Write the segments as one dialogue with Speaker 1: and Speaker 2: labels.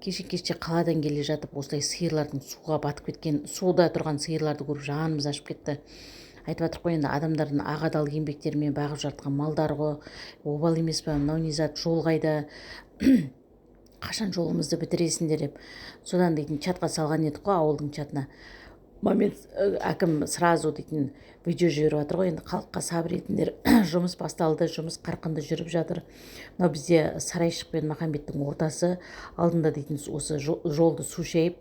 Speaker 1: Кеше кеште қаладан келе жатып, осылай сиырлардың суға батып кеткен, суда тұрған сиырларды көріп, жанымыз ашып кетті. Айтып жатырық қой енді, адамдардың ақ адал еңбектерімен бағып жатқан малдар ғой, обал емес па мынау? Не зат, жол қайда, қашан жолымызды бітіресіңдер деп. Содан дейтін чатқа салған едік қой, ауылдың чатына. Момент әкім сразу дейтін видео жіберіп жатыр ғой енді: халыққа сабыр етіңдер, жұмыс басталды, жұмыс қарқынды жүріп жатыр. Мынау бізде Сарайшық пен Махамбеттің ортасы алдында дейтін осы жолды су шайып,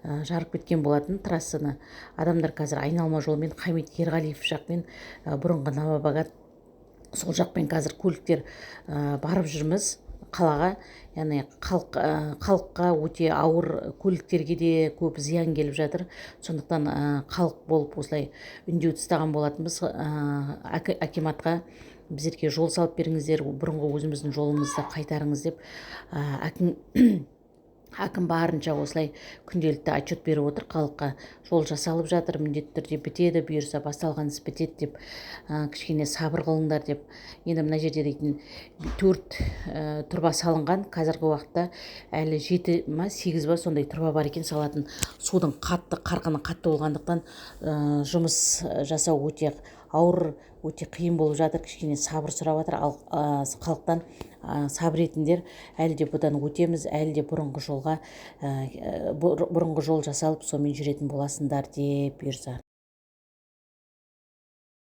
Speaker 1: жарып кеткен болатын трассаны. Адамдар қазір айналма жолмен, Хамит Ерғалиев жақпен, бұрынғы Новобогат, сол жақпен қазір көліктер барып жүрміз қалаға. Яғни халыққа өте ауыр, көліктерге де көп зиян келіп жатыр. Сондықтан халық болып осылай үндеу тастаған болатынбыз акиматқа: біздерге жол салып беріңіздер, бұрынғы өзіміздің жолымызды қайтарыңыз деп. Әкім барынша осылай күнделікті отчет беріп отыр халыққа: жол жасалып жатыр, міндетті түрде бітеді, бұйырса, басталған іс бітеді деп, кішкене сабыр қылыңдар деп. Енді мына жерде дейтін төрт труба салынған, қазіргі уақытта әлі жеті ма, сегіз ба, сондай труба бар екен салатын. Судың қатты қарқыны қатты болғандықтан, жұмыс жасау өте ауыр, өте қиын болып жатыр. Кішкене сабыр сұрап жатыр ал халықтан: сабыр етіңдер, әлі де бұдан өтеміз, әлі де бұрынғы жолға, бұрынғы жол жасалып, сонымен жүретін боласыңдар деп, бұйырса.